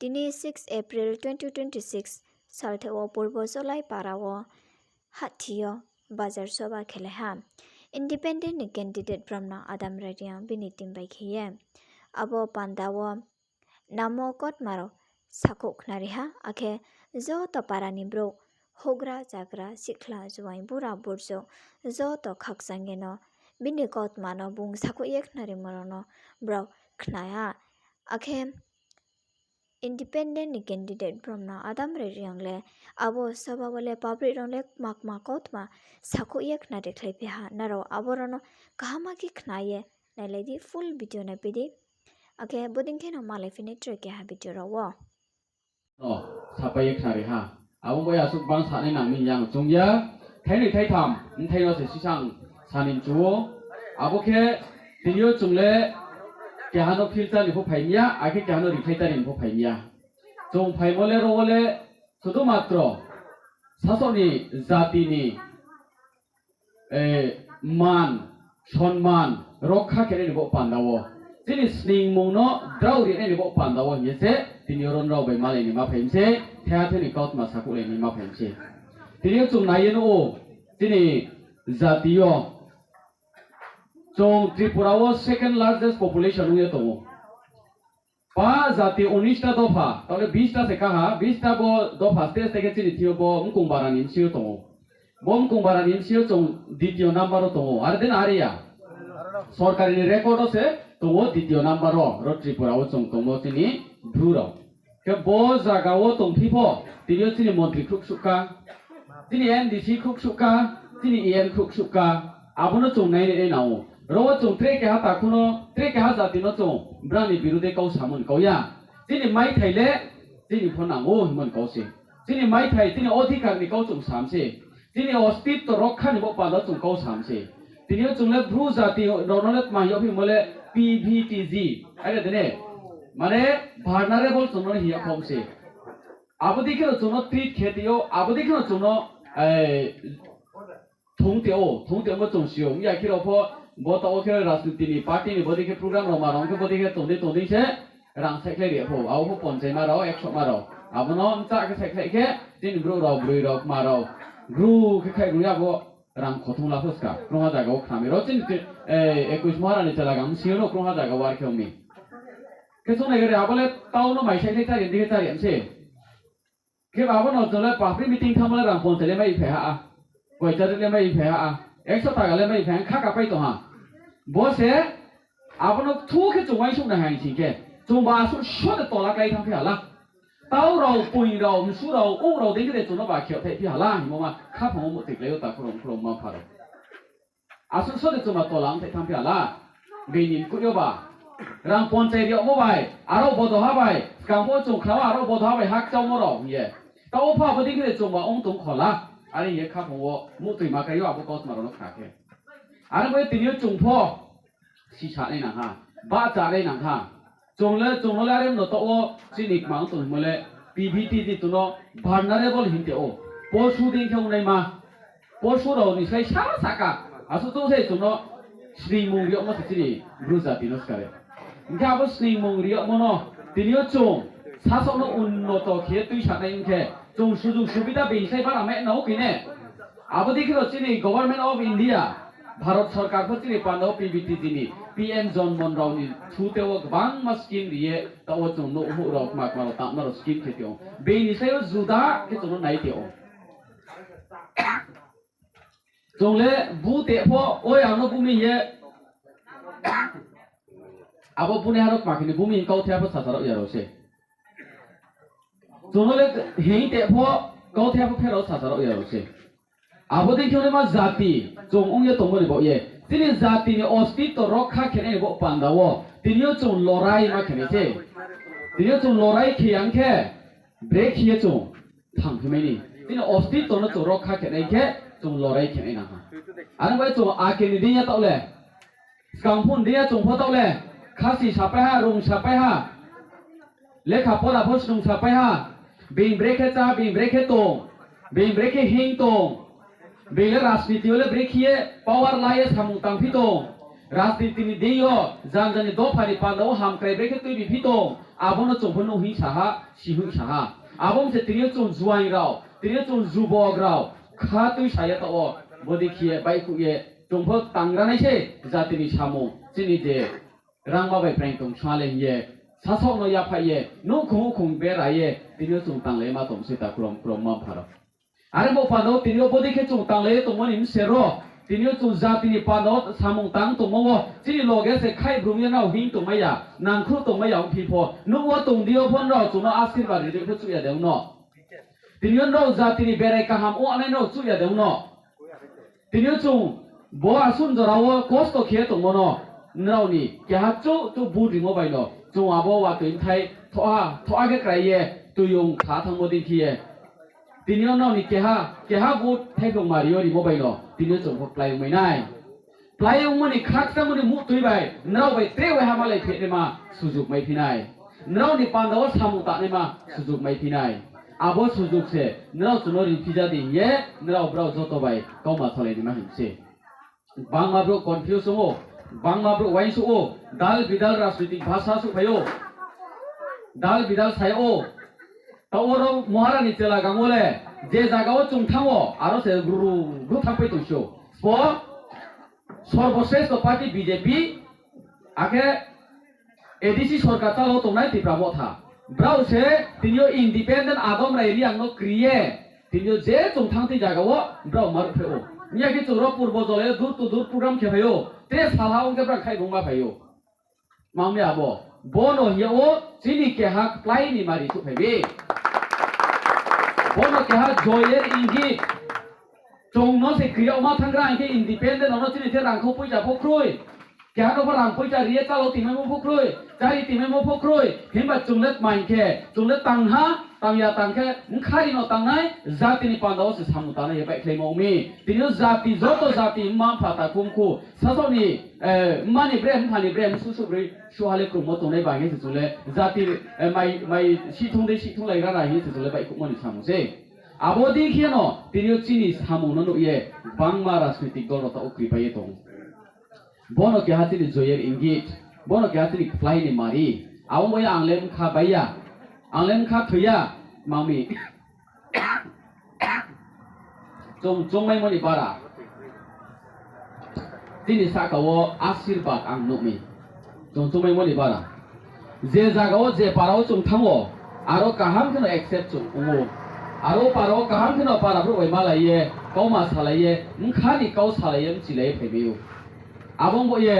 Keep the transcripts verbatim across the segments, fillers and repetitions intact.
Tini six April twenty twenty-six saltheh wo Purbo Jolai para wo hahthi yo bazar soba khelai ha. Independent ni candidate Bromno Adam Rai Reang bini team bai khe ye abo panda wo namo kautma rao sakhouh khnari ha, akhe joto para ni brouh, houhgra chagra, sihkhla juaing, bura burchouh, joto khakchang ye no bini kautma no bung sakhouh ye khnarimo rao no brao khna ha. Akhe independent ni candidate Bromno Adam Rai Reang le abo soba wo le public rao le kma kma kautma sakhouh ye khnari khlaiphi ha, nrao abo rao no kaham khe khna ye nailai di, full video naipai di. Akhe bodei khe no malaiphi nai tre keha video rao wo. No, sapai ye khnari ha. Abo bai asuh bang sanai nang mi yang chung ya. Thainoi thaitham bthai no se sisang sani mchu ou. Abo khe tini yo chung le keha no filter ni pho phai mi ya, akhe keha no reflector ni pho phai mi ya. Chung phaimo le ro wo le sudu matro sasaoh ni, jati ni man, sonman rokkha khenai ni baoh panda wo, chini sningmung no drao rinai ni baoh panda wo hing ye se tini yo ro nrao bai malai ni ma phai mi se, thaiha thai ni kautma sakhouhlai ni ma phai mi se. Tini yo chung nai ye nuh ou, chini jati yo chung Tripura wo second largest population ong ye tong ou. Pa jati unis ta dopha, taoh le bis ta se kaha, bis ta bo dopha state state khe chini thing yo bo mkong bara ni bsing yo tong ou. Bo mkong bara ni bsing yo chung ditiyo number wo tong ou. Are de na are ya? Sorkari ni record wo se tong ou ditiyo number wo, ro Tripura wo chung tongmo chini Bru rao. Khe bo zaga wo tongphi pho, tini yo chini montri khruhsuh kha, chini M D C khruhsuh kha, chini E M khruhsuh kha, abo no chung nai nai nang ou. Ro wo chung tre keha takhu no, tre keha jati no chung brao ni birudhe kau samo ni kau ya. Chini maithai le chini pho nang ou hingmo ni kau se. Chini maithai, chini odhikar ni kau chung sam se. Chini ostitto rokkha ni baoh panda chung kau sam se. Tini yo chung le Bru jati rao no le tma hing yag phimo le P V T G, are de ne? Mane vulnerable chung no hing yag khom se. Abo dei khe no chung no treat khe ti ou, abo dei khe no chung no thung ti ou, thung ti ou mo chung si ou. Ong ya khe rao pho, bo taoh wo khe rajniti ni party ni bodei khe program rao ma rao ong khe bodei khe tong dei tong dei se rang saihkhlai ri pho, abo pho ponchai ma rao, ekso ma rao. Abo no mchah khe saihkhlai khe, chini brouh rao, broi rao, kma rao, gru khe khaih rung ya bo rang khothung la pho ska. Krungha zaga wo khnami rao chini, ekush Maharani chela gang bsing yo no krungha zaga wo ar khe ong mi. Khe chung nai gari abo le tau no mai saihkhlai chari dei khe chari se. Khe abo no chung le papri meeting thanngmo le rang ponchai le mai phai ha a. Koichari le mai phai ha a. Ekso taka le mai phai ha, kha kapai tong ha. Bo se abo no thu khe chung uaingsouh nai ha hing sing khe, chung ba asuh so de tola klái thanng phi ha la. Tau rao, poing rao, msu rao, ou rao dei khe de chung no ba khe thai phi ha la hingmo ma khaphang wo muhtoi klái ou takhu rao, mkhu rao, mma mpha rao. Asuh so de chung ba tola ongthai thanng phi ha la. Being ni mkoih yo ba rang ponchai ri yagmo bai, aro bodoha bai, skang pho chung khna wo aro bodoha bai hakchaumo rao hing ye. Taoh wo pho abo dei khe de chung ba ong tong kho la. Are hing ye khaphang wo muhtoi ma kái ou abo kautma rao no khna khe. Are bo ye tini yo chung pho sisanai nang ha, bahchanai nang ha. Chung le, chung no le are no taoh wo chini kma ong tong hingmo le P V T G chung no vulnerable hing te ou. Posu dei khe ongnaima. Posu rao ni slái sa sahka. Asuh chung se chung no sningmung ri yagmo se chini Bru jati no skare. Hing khe abo sningmung ri yagmo no tini yo chung sasaoh no unnoto khe tuisanai ong khe chung sujug subida being slái bara mai nao khe ne. Abo dei khe no chini Government of India, Bharot Sorkar pho chini panda wo P V T G ni P M Jan Dhan rao ni thu te wo gbangma scheme ri ye, taoh wo chung nouhhouh rao, kma kma rao, tangma rao scheme khe te ou. Being ni slái yo juda khe chung no nai te ou. Chung le bu te pho, oi ang no bu mi ye. Abo bunaiha no kma khe ni bu mi hing kauthai pho sasa rao ya rao se. Chung no le hing te pho, kauthai pho pherao sasa rao ya rao se. Abo dei khe naima jati, chung ong ye tongmo ni baoh ye, chini jati ni ostitto rokkha khenai ni baoh panda wo tini yo chung lorai ma khenai se. Tini yo chung lorai khe yang khe, brekhe ye chung thangphi mai ni. Chini ostitto no chung rokkha khenai khe, chung lorai khenai nang ha. Are bai chung ake ni deing ya taoh le, skang pho ni deing ya chung pho taoh le, khasi sapai ha, rung sapai ha, lekha pora pho snung sapai ha, being brekhe chá, being brekhe tong, being brekhe hing tong, being le rajniti yo le brekhe ye power la ye samung tangphi tong, Rajniti ni deing yo, janja ni dopha ni panda wo hamkrai brekhe tuibi phi tong, abo no chung pho nuh hing sa ha, si hing sa ha. Abo ong se tini yo chung juaing rao, tini yo chung jubok rao, kha tuisa ye taoh wo, bodei khe ye baihkhouh ye, chung pho tang ra nai se, jati ni samung, chini je rangma bai praing tong sa le hing ye, sasaoh no yaphaih ye, nouhkhong nouhkhong bera ye, tini yo chung tanglai ma tong se ta krom krom mma-mpha rao. Are bo panda wo tini yo bodei khe chung tanglai ye tongmo ni bser ro, tini yo chung jati ni panda wo samung tang tongmo wo, chini loge se khaih brum ye nrao hing tongmai ya, nangkhruh tongmai ya ongphi pho, nouh wo tong di yo pho nrao chung no asirbad ri di pho chuh ya de ong no. Tini yo nrao jati ni berai kaham ong nai nrao chuh ya de ong no. Tini yo chung bo asuh jora wo kosto khe tongmo no, nrao ni keha chouh chouh vote rimo bai no chung abo watoi bthai thoha thoha khe krai ye, toiyong kha thanngmo dei khe ye. Tini yo nrao ni keha, keha vote thaiphlung mari yo rimo bai no tini yo chung pho klái ongmai nai. Klái ongmo ni khakchangmo ni muhtoi bai nrao bai tre waiha malai phehnaima sujuk maiphi nai. Nrao ni panda wo samung tangnaima sujuk maiphi nai. Abo sujuk se nrao chung no riphi ja di hing ye, nrao brao joto bai kauma salai naima hing se. Bangma brouh confuse ong ou, bangma brouh uaingsouh ou, dal bidal rajnitik bhasha souhphai ou, dal bidal sa yag ou. Taoh wo ro Maharani chela gang wo le, je zaga wo chung thanng ou, aro se gru gru thanngpai tong si ou. Sbo, সর্বশ্রেষ্ঠ party B J P, akhe A D C sorkar chálao tongnai Tipra Motha. Brao se tini yo independent Adam Rai Reang no kri ye, tini yo je chung thanngthing zaga wo brao maruh pheh ou. Miya khe chung ro Purbo Jolai yo door to door program khe phai ou. Tre salha ong khe brao khaih bung ma phai ou. Tma ong mi abo? Bono hing yag ou chini keha kplái ni mari souhphai mi. Bono keha জয়ের ইঙ্গিত. Chung no se kri yagma thanng gra hing khe independent rao no chini the rangkhou poicha pho kroi. Keha no pho rang poicha ri ye chálao tingmaimo pho kroi, chári tingmaimo pho kroi. Himba chung le tma hing khe, chung le tang ha, tang ya tang khe, bkha ri no tangnai, jati ni panda wo se samung tangnai ye baihkhlaimo ong mi. Tini yo jati, joto jati mma mpha takhu mkhu, sasaoh ni, eh, mma ni bre, mpha ni bre, msuh suh broi, suh ha le krungmo tongnai ba hing ye se chung le jati, eh, mai, mai sihthung dei sihthung lai ra na hing ye se chung le baihkhouhmo ni samung se. Abo dei khe no, tini yo chini samung no nuh ye, gbangma rajnitik dol rao taoh wo kripai ye tong ou. Bono keha chini জয়ের ইঙ্গিত, bono keha chini kplái ni mari. Abo bai ye ang le bkha bai ya, ang le bkha thoi ya, tma ong mi. Chung chungmaimo ni bara. Chini sahka wo asirbad ang nuh mi. Chung chungmaimo ni bara. Je zaga wo, je para wo chung thanng ou, aro kaham khe no accept chung ong ou. Aro para wo kaham khe no para brouh bai malai ye, kauma salai ye, bkha ni kau salai ye, bchilai ye phaimai ou. Abo ong bo ye,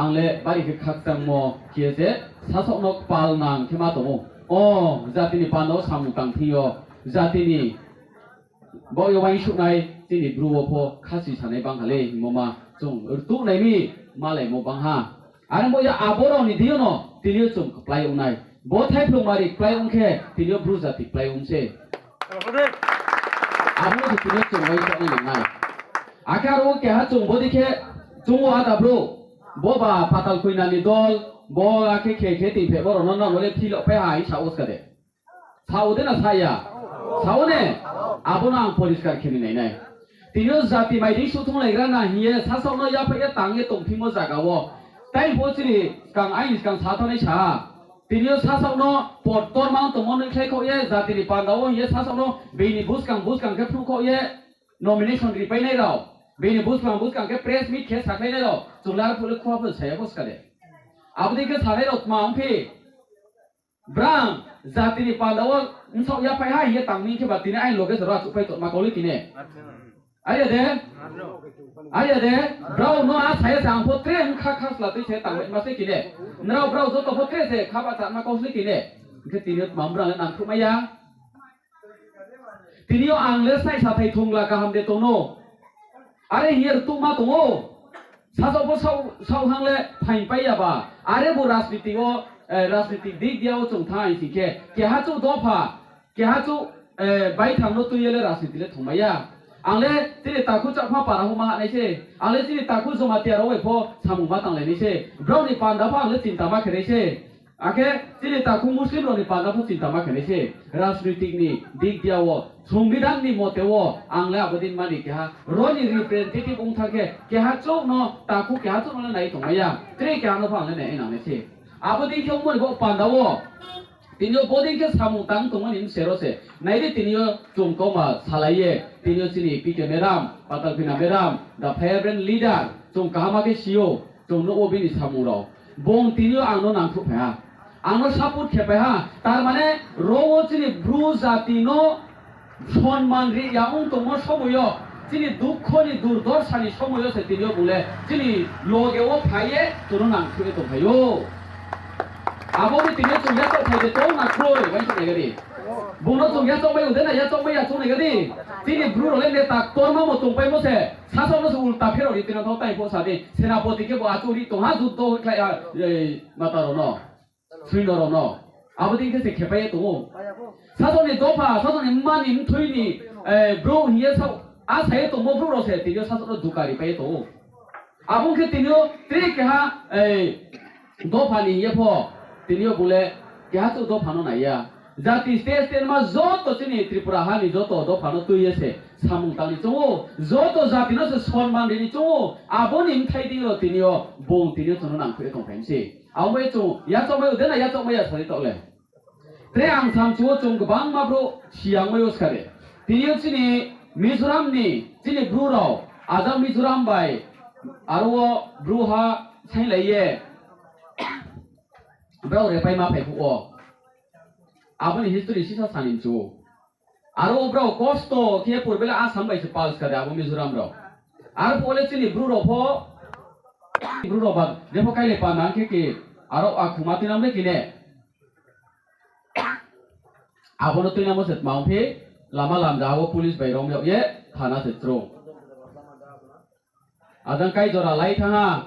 ang le bari khe khakchangmo khe ye se, sasaoh no kpal nang khe ma tong ou. O, jati ni panda wo samung tang thing yo, jati ni baoh ye uaingsouhnai chini Bru wo pho khasi sanai bang ha le hingmo ma chung rtuh nai mi malaimo bang ha. Are bo ye abo rao ni deing yo no tini yo chung kplái ong nai. Bo thaiphlung mari kplái ong khe tini yo Bru jati kplái ong se. Abo no se tini yo chung uaingsouh nai nang nai. Akhe aro wo keha chung bodei khe chung wo ada brouh, bo ba Patal Koina ni dol, bo akhe khe khe tingpheh bo rao no nang no le phil pai ha hing sa ou ska de. Sa ou de na sa ya? Sa ou ne? Abo no ang poriskar khe ni nai nai. Tini yo jati mai dei suh thunglaigra na hing ye sasaoh no yaphaih ye tang ye tongphimo zaga wo. Tai pho chini skang aini skang sa thanngnai sa ha. Tini yo sasaoh no por torma ong tongmo nuhkhlai khaoh ye jati ni panda wo hing ye sasaoh no bini buskang buskang khe phruh khaoh ye nomination ripainai rao. Bini buskang buskang khe press meet khe sakhlainai rao. Chung le arphuh le khua pho sa ya pho ska de. Abo dei khe sanai rao tma ong phi? Brang, jati ni panda wo bsaoh yaphaih ha hing ye tang mi khe ba tini aini loge se rao achouhpai tongma kau le kine. Aya de? Aya de? Brao no a sa ye se ang pho tre bkha khasla tui se tangmaima se kine. Nrao brao joto pho tre se kha bahcha ma kau se kine. Hing khe tini yo tma brang le nangkhruhmai ya. Tini yo ang le snaisa thai thongla kaham de tong no. Are hing ye rtuhma tong ou. Sasaoh pho saoh, saoh hang le phaingpai ya ba. Are bo rajniti wo, eh, rajniti dik dia wo chung thanng sing khe, keha chouh dopha, keha chouh, eh, baithang no tui ye le rajniti le thongmai ya. Ang le chini takhu Chakma para houhma hah nai se. Ang le chini takhu Jamatia rao bai pho samung ma tanglai nai se. Brao ni panda pho ang le chinta ma khe nai se. Akhe chini takhu Muslim rao ni panda pho chinta ma khe nai se, rajnitik ni dik dia wo, songbidhan ni mote wo, ang le abo dei mani keha, ro ni representative ong thang khe, keha chouh no, takhu keha chouh no le nai tongmai ya, tre keha no pho ang le nai nang nai se. Abo dei khe ongmo ni bo panda wo, tini yo bo dei khe samung tang tongmo ni bsero se, nai di tini yo chung kauma salai ye, tini yo chini P K madam, Patalphina madam, the vibrant leader, chung kaham khe si ou, chung nuh wo bini samung rao. Bung tini yo ang no nangkhruh phai ha. Ang no support khe phai ha. Tar mane ro wo chini Bru jati no sonman ri ya ong tongmo somoi yo, chini dukho ni durdosa ni somoi yo se tini yo bung le chini loge wo phai ye chung no nangkhruh ye tongphai ou. Abo ni tini yo chung yachaoh phai de tong na kroi, uaingsouh nai ga di. Bung no chung yachaoh mai ou de na yachaoh mai ya chung nai ga di. Chini Bru rao le neta ktorma mo tongpaimo se, sasaoh no se ulta pherao ri tini yo tho tai pho sa di. Senapoti khe bo achouh ri tong ha, juddo khlai ha, mata rao no, suino rao no. Abo dei khe se khepai ye tong ou. Sasaoh ni dopha, sasaoh ni mma ni mthui ni brouh hing ye sa, asa ye tongmo brouh rao se tini yo sasaoh no duka ripai ye tong ou. Abo ong khe tini yo tre keha dopha ni hing ye pho, tini yo bung le keha chouh dopha no nai ya. Jati state, state ma joto chini Tripura ha ni joto dopha no tui ye se samung tang ni choung ou, joto jati no se sonman ri ni choung ou, abo ni bthai dei rao tini yo bung tini yo chung no nangkhruh ye tongphai mi se. Abo bai chung yachaoh mai ou de na yachaoh mai ya sa di taoh le. Tre ang samchu wo chung gbangma brouh siyang mai ou ska de. Tini yo chini Mizoram ni chini Bru rao, ajang Mizoram bai aro wo Bru ha sainglai ye brao repaima phai phuh wo. Abo ni history sisa sa ni mchu ou. Aro wo brao kosto khe purbe le Assam bai se pal ska de abo Mizoram rao. Arphuh wo le chini Bru rao pho, Bru rao ba, jepho kailai pa nang khe ki, aro akhuma tuinang le kine. Abo no tuinangmo se tma ong phi, lama lamja wo police bai rom yag ye, thana se chro. Ajang kai jora lai thanng ha,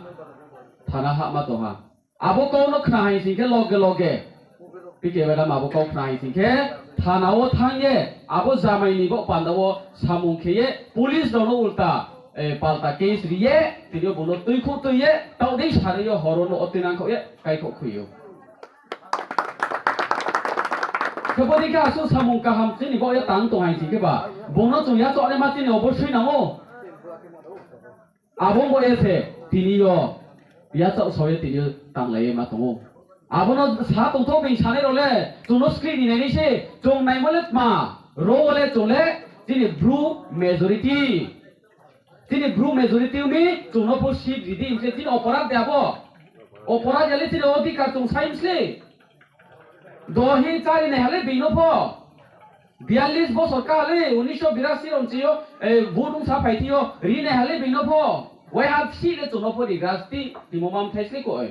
thana hahma tong ha. Abo kau no khna hai sing khe loge loge, P K madam abo kau khna hai sing khe, thana wo thanng ye, abo jamai ni baoh panda wo samung khe ye, police rao no ulta, palta case ri ye, tini yo bung no tuikhouh tui ye, taoh dei sari yo hor wo no o tuinang khaoh ye, kaikhouh khui ou. Khe bo dei khe asuh samung kaham chini baoh ye tang tong hai sing khe ba, bung no chung yachaoh naima chini obo sui nang ou. Abo bo ye se tini yo yachaoh sao ye tini yo tanglai ye ma tong ou. Abo no sa tongthou being sanai rao le, chung no skri ni nai nai se, chung naimo le tma, ro wo le chung le chini Bru majority. Chini Bru majority ong mi, chung no pho seat ri di hing se, chini oporadh de abo. Oporadh ya le chini odhikar chung sai msli. Dohi chá ri nai ha le being no pho. Biyallis bosor ka ha le, unisho birasi rao nchi yo, vote ong sa phai thing yo, ri nai ha le being no pho. Waiha seat le chung no pho rigra sti, timo ma mthai sli koi.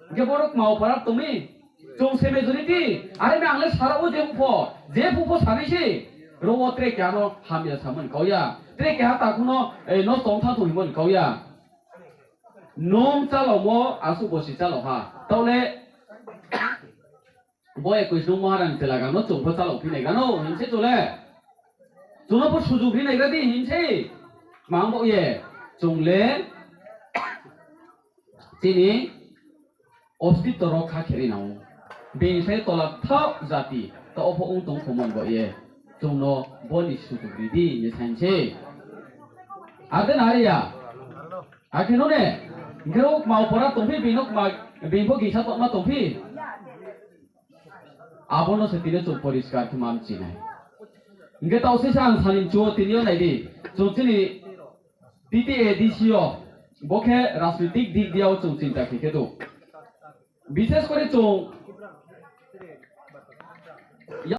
Hing khe boro kma oporadh tong mi. Chung se majority, are mi ang le sara wo je phuh pho, je phuh pho sanai se, ro wo tre keha no hamya samo ni kau ya, tre keha takhu no, no tong thanng tong hingmo ni kau ya. Nung chálaomo asuh bosi chálao ha. Taoh le, bo ekush nung Maharani chelagang no chung pho chálao phi nai gano hing se chung le. Chung no pho sujug ri nai gra di hing se. Mang baoh ye, chung le chini ostitto rokha khe nai nang ou. Being se tola thaoh jati, taoh pho ong tong khomon baoh ye, chung no bo ni sujug ri di hing ye saing se. Ade na ya. Akhe no ne, hing khe ro kma oporadh tong phi, being no kma, being pho gingsa tongma tong phi. Abo no se tini chung poriskar khe ma mchi nai. Hing khe taoh sisa ang sani mchu wo tini yo nai di. Chung chini T T A D C yo, bo khe rajnitik dik dia wo chung chinta khe khe do. Bishes kore chung